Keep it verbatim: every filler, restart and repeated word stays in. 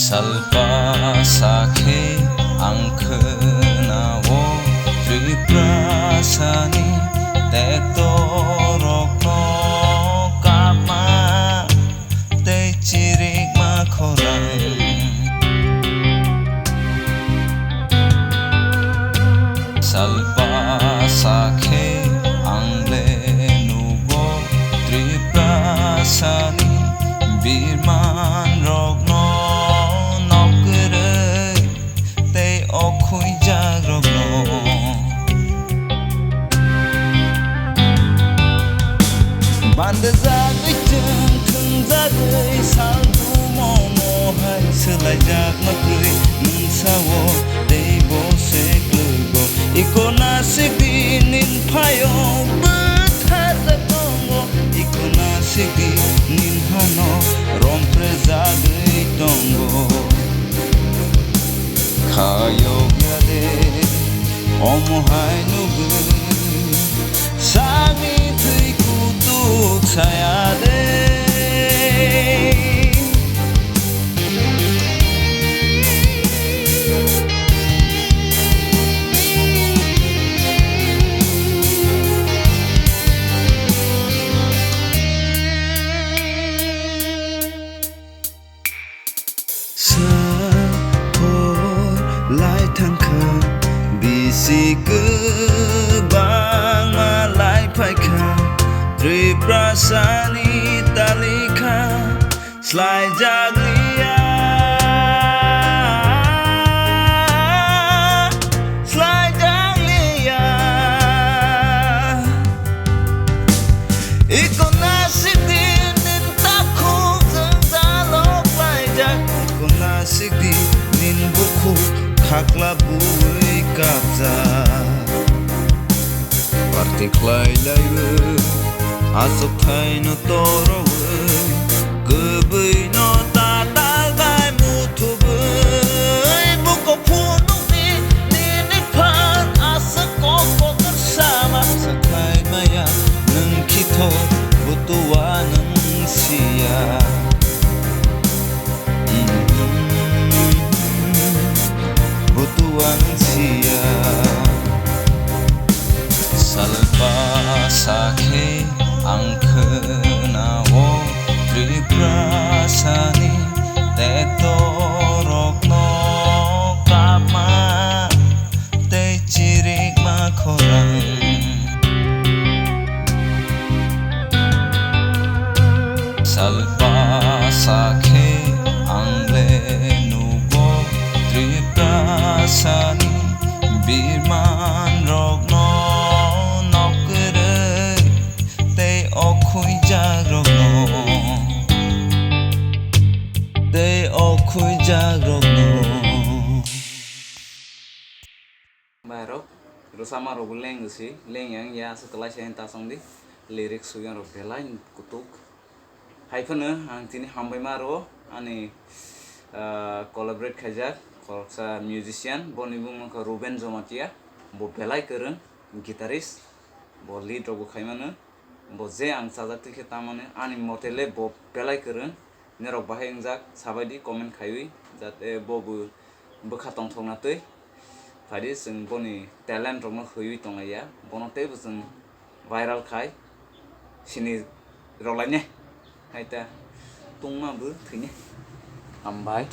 Salpa sakhe ang khwnao Tripurasani tekto rokno kapma tei chirikma khorang. Salpa sakhe ang le nugo Tripurasani birman rokno nok kwrwi tei okhwijak rokno. Bandajagwi chwng thwngjagwi sal bumono hai swlaijakma kwrwi mungsa-o tei bo se kwrwigo. Iko nasikdi nin phaio bwtharjak tongo, iko nasikdi nin hano romprejagwi tongo. Khayokya de, omo hai nugwi, sakni thwi kutuk saya de. Saphor lai thangkha, bisi kwbangma lai phaikha, Tripurasani talikha, slaijakliya, slaijakliya. Iko nasikdi nin takhuk jwngjalo klaijak. Iko nasikdi nin bukhuk khakla buwi kapjak. Party khlai laiwi, achukthai no torowi, kwbwi no tatal bai muthubwi, buko phunukni nini phan aswk kok kotor sama. Sakhlai maya nwng khithok, butua nwng siya. Butuan sia. Salpa sakhe ang khwnao Tripurasani tekto rokno kapma tei chirikma khorang. Salpa sakhe ang le nugo Tripurasani birman rokno nok kwrwi tei okhwijak rokno, tei okhwijak rokno. Bairok, rwchapma rokbo leng si, leng yang ya se kwlai se ta song di, lyrics suyang rok belai kutuk. Hai phano ang tini hambai ma rwo ani, ah, collaborate khaijak khoroksa musician, boni bumung wngkha Ruben Jomatia, bo belai kwrwng guitarist, bo lead rokbo khai mano. Bo je ang chajak twi khe tamani ani mote le bo belai kwrwng. Norok bahai wngjak sabai di comment khaiwi, jate bo bo bwkha tongthokna twi phaidi, chwng boni talent rokno hwiwi tonglaiya, bono teibo chwng viral khai sini rwlainai. Hai ta tungma bo thwinai. Hambai.